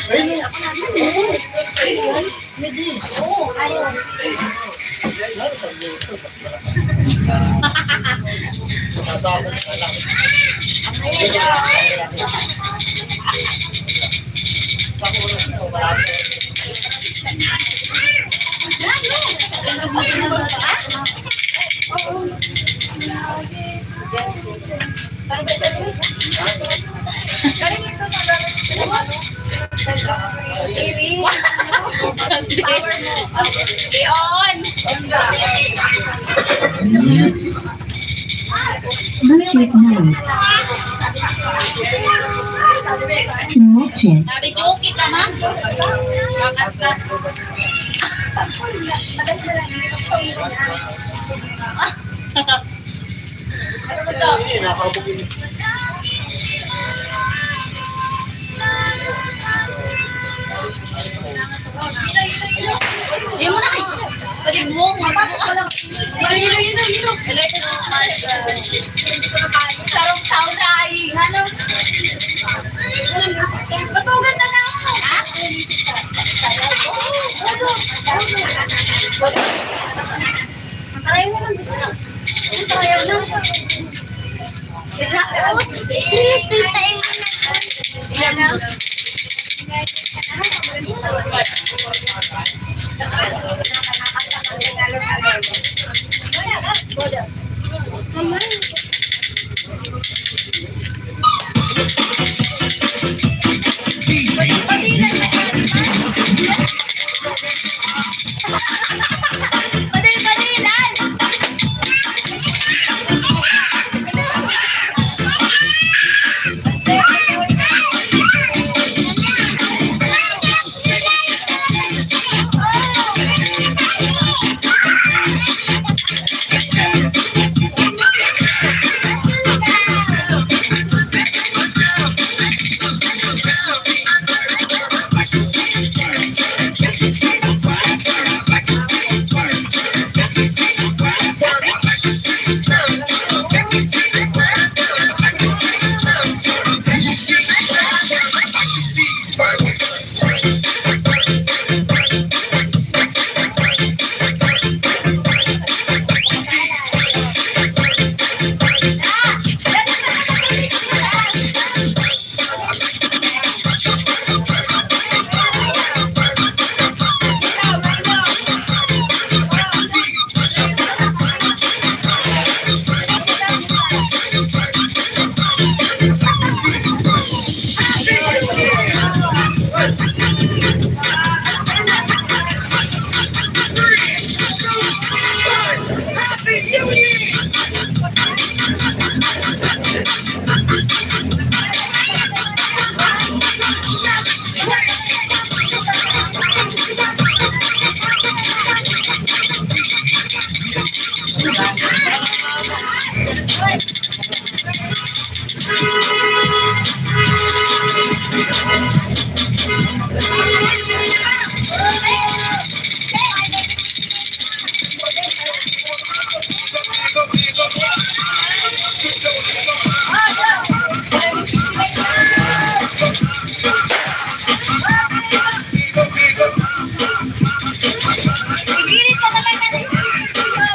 Leon! Bluetooth mode. Connected. Sabi, joke kita, ma'am. Bakas na. Igirit ka talaga ng studio.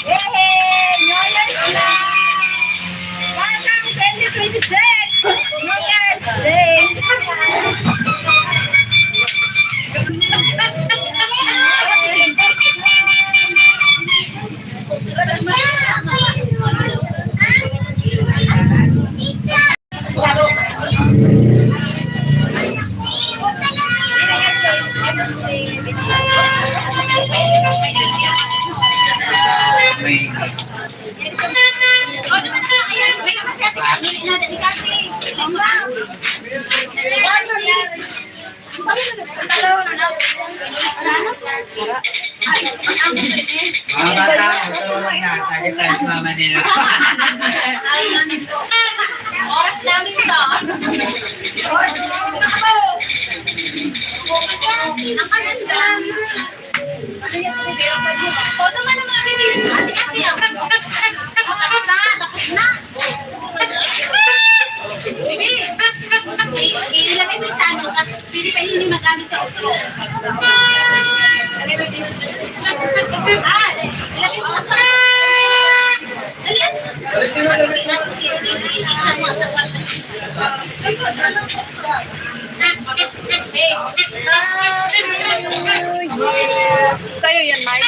Hey, hey, New Year's na! Welcome twenty twenty-six! New Year's Day! Thanks, Mama Neo. Oras namin to. Ang ganda. Foto man ang mga bibili. Ate, kasi yan. Tapos na, tapos na. Bibi, i-, ilagay mo sa ano, tas pwede pa hindi magamit sa otro. Ah, ilagay mo sa otro. Dali, ah. Picture mo sa kwarto. Sa'yo yan, Mike.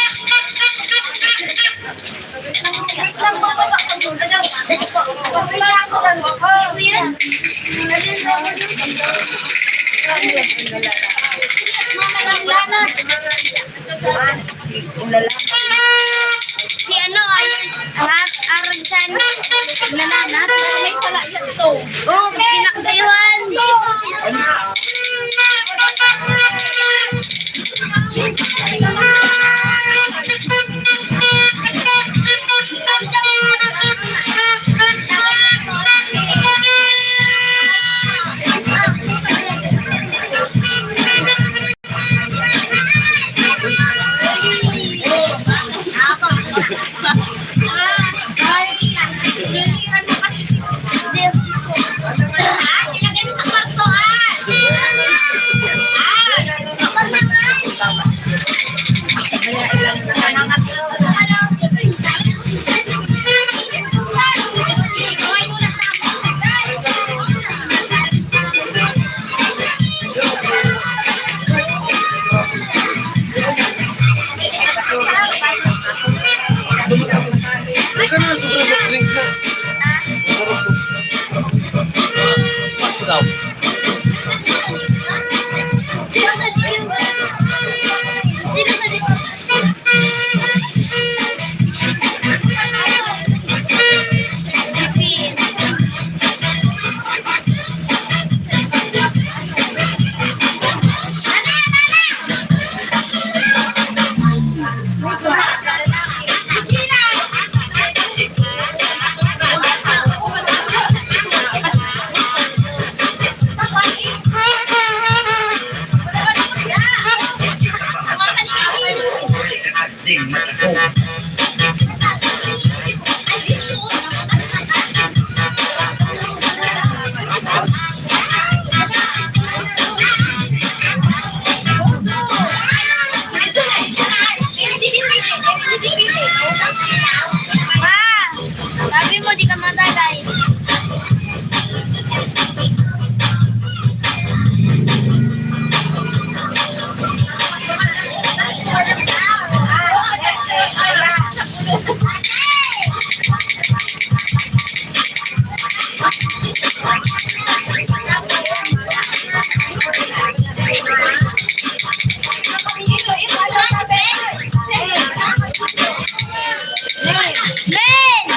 Si ano, Ar-, Ar-, Arjan. Wala na, na, may sala yan to. Oh, pinakdiwan. Huwag ka na ng sobrang soft drinks na. Masarap to. Paano daw? Sabi mo, di ka matagay. Men!